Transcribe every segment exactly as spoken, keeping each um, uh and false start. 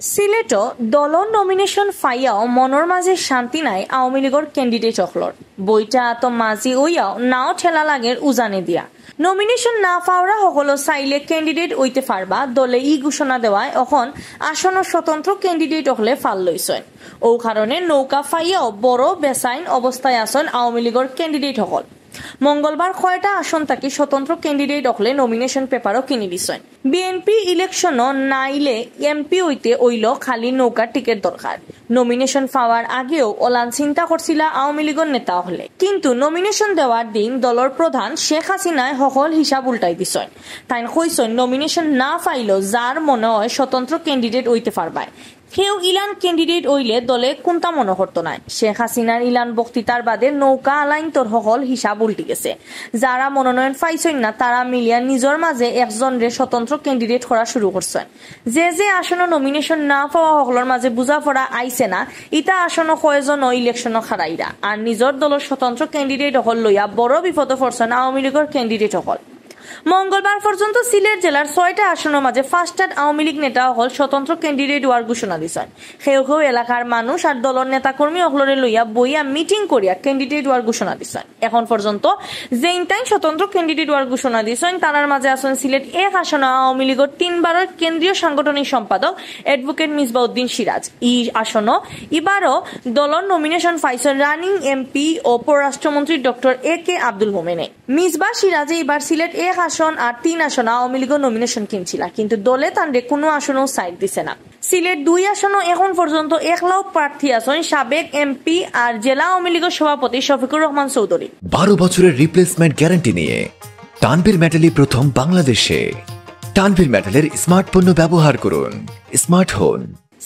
সিলেটো দলর নমিনেশন ফাইয়াও মনর মাঝে শান্তি নাই আওয়ামী লীগর ক্যান্ডিডেট অকলর। বইটা আতো মাঝি অইয়াও নাও ঠেলা লাগের উজানে দিয়া। নমিনেশন না ফাওরা হকলও চাইলে ক্যান্ডিডেট অইতে পারবা, দলে ই ঘোষণা দেওয়ায় অখন আসনও স্বতন্ত্র ক্যান্ডিডেট অকলে ফাল লইছইন। ও কারণে নৌকা ফাইয়াও বড় বেসাইন অবস্থায় আছইন আওয়ামী লীগর ক্যান্ডিডেট হকল। মঙ্গলবার কয়টা আসন থাকি স্বতন্ত্র ক্যান্ডিডেট অকলে নমিনেশন পেপারও কিনি দিছইন। বিএনপি ইলেকশনও নাইলে এমপি অইতে অইল খালি নৌকার টিকিট দরকার। নমিনেশন পাওয়ার আগেও অলান চিন্তা করছিলা আওয়ামী লীগর নেতা অকলে, কিন্তু নমিনেশন দেওয়ার দিন দলর প্রধান শেখ হাসিনায় হকল হিসাব উল্টাই দিছইন। তাইন কইছইন নমিনেশন না পাইলেও যার মনে হয় স্বতন্ত্র ক্যান্ডিডেট অইতে পারবায়। কেউ ইলান ক্যান্ডিডেট অইলে দলে কুন্তা মনো করতো নায়। শেখ হাসিনার ইলান বক্তৃতার বাদে নৌকা আলাইন্তর হকল হিসাব উল্টি গেছে। যারা মনোনয়ন পাইছইন না, তারা মিলিয়া নিজর মাঝে একজনরে স্বতন্ত্র ক্যান্ডিডেট করা শুরু করছইন। যে যে আসনও নমিনেশন না পাওয়া হকলর মাঝে বুঝাপড়া আইছে না, ইতা আসনও কয়জনও ইলেকশনও খাড়াইরা। আর নিজর দলর স্বতন্ত্র ক্যান্ডিডেট হকল লইয়া বড় বিপদে পড়ছইন আওয়ামী লীগর ক্যান্ডিডেট হকল। মঙ্গলবার পর্যন্ত সিলেট জেলার ছয়টা আসনর মাঝে পাঁচটাত আওয়ামী লীগ নেতা হকল স্বতন্ত্র ক্যান্ডিডেট অওয়ার ঘোষণা দিছইন। কেউ কেউ এলাকার মানুষ আর দলর নেতাকর্মী অকলরে লইয়া বইয়া মিটিং করিয়া ক্যান্ডিডেট অওয়ার ঘোষণা দিছইন। এখন পর্যন্ত যেইনতাইন স্বতন্ত্র ক্যান্ডিডেট অওয়ার ঘোষণা দিছইন, তারার মাঝে আছইন সিলেট এক আসন আওয়ামী লীগর তিনবারর কেন্দ্রীয় সাংগঠনিক সম্পাদক অ্যাডভোকেট মিসবাউদ্দিন সিরাজ। ই আসনও ইবারও দলর নমিনেশন পাইছইন রানিং এমপি ও পররাষ্ট্রমন্ত্রী ডক্টর এ কে আব্দুল মোমেনে। মিসবা সিরাজে ইবার সিলেট এক আসন আর তিন আসন আওয়ামী লীগর নমিনেশন কিনছিলা, কিন্তু দলে তানরে কোনো আসনও সাইড দিছে না। সিলেট দুই আসনও এখন পর্যন্ত একলাও প্রার্থী আছইন সাবেক এমপি আর জেলা আওয়ামী লীগর সভাপতি শফিকুর রহমান চৌধুরী। বারো বছরের রিপ্লেসমেন্ট গ্যারান্টি নিয়ে তানভীর মেটালি প্রথম বাংলাদেশে। তানভীর মেটালের স্মার্ট পণ্য ব্যবহার করুন, স্মার্ট হন।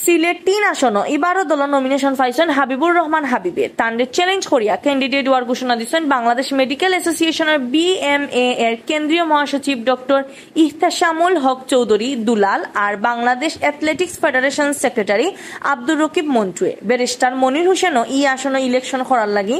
সিলেট তিন আসনও ইবারও দলর নমিনেশন পাইছইন হাবিবুর রহমান হাবিবে। তানরে চ্যালেঞ্জ করিয়া ক্যান্ডিডেট অওয়ার ঘোষণা দিছইন বাংলাদেশ মেডিকেল অ্যাসোসিয়েশনর বিএমএ এর কেন্দ্রীয় মহাসচিব ডক্টর ইহতেশামুল হক চৌধুরী দুলাল আর Bangladesh athletics federation secretary Abdur Rakib মন্টুয়ে। ব্যারিস্টার মনির হোসেনও ই আসনও ইলেকশন করার লাগি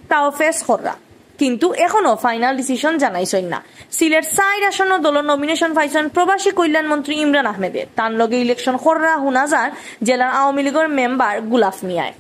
তাও ফেস কররা, কিন্তু এখনো ফাইনাল ডিসিশন জানাইছইন না। সিলেট চাইর আসনও দলর নমিনেশন পাইছইন প্রবাসী কল্যাণ মন্ত্রী ইমরান আহমেদে। তান লগে ইলেকশন কররা হুনা যার জেলার আওয়ামী লীগর মেম্বার গুলাফ মিয়ায়।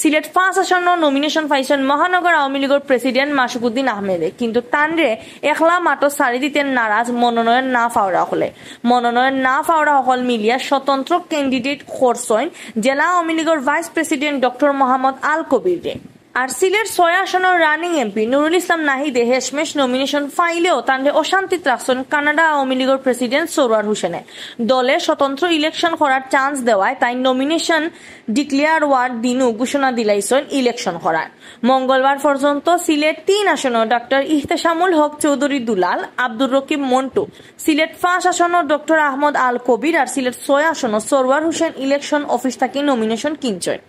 সিলেট পাঁচ আসনও নমিনেশন পাইছইন মহানগর আওয়ামী লীগর প্রেসিডেন্ট মাসুকুদ্দিন আহমেদে, কিন্তু তানরে একলা মাঠো ছাড়ি দিতে নারাজ মনোনয়ন না পাওরা হকলে। মনোনয়ন না পাওরা হকল মিলিয়া স্বতন্ত্র ক্যান্ডিডেট করছইন জেলা আওয়ামী লীগর ভাইস প্রেসিডেন্ট ডক্টর মোহাম্মদ আল কবিররে। আর সিলেট ছয় আসনর রানিং এমপি নুরুল ইসলাম নাহিদে হেশমেশ নমিনেশন পাইলেও তানরে অশান্তিত রাখছইন কানাডা আওয়ামী লীগর প্রেসিডেন্ট সরওয়ার হোসেনে। দলে স্বতন্ত্র ইলেকশন করার চান্স দেওয়ায় তাইন নমিনেশন ডিক্লেয়ার অওয়ার দিনও ঘোষণা দিলাইছইন ইলেকশন করার। মঙ্গলবার পর্যন্ত সিলেট তিন আসনও ডক্টর ইহতেশামুল হক চৌধুরী দুলাল, আব্দুর রকিব মন্টু, সিলেট পাঁচ আসনও ডক্টর আহমদ আল কবির আর সিলেট ছয় আসনও সরওয়ার হোসেন ইলেকশন অফিস থাকি নমিনেশন কিনছইন।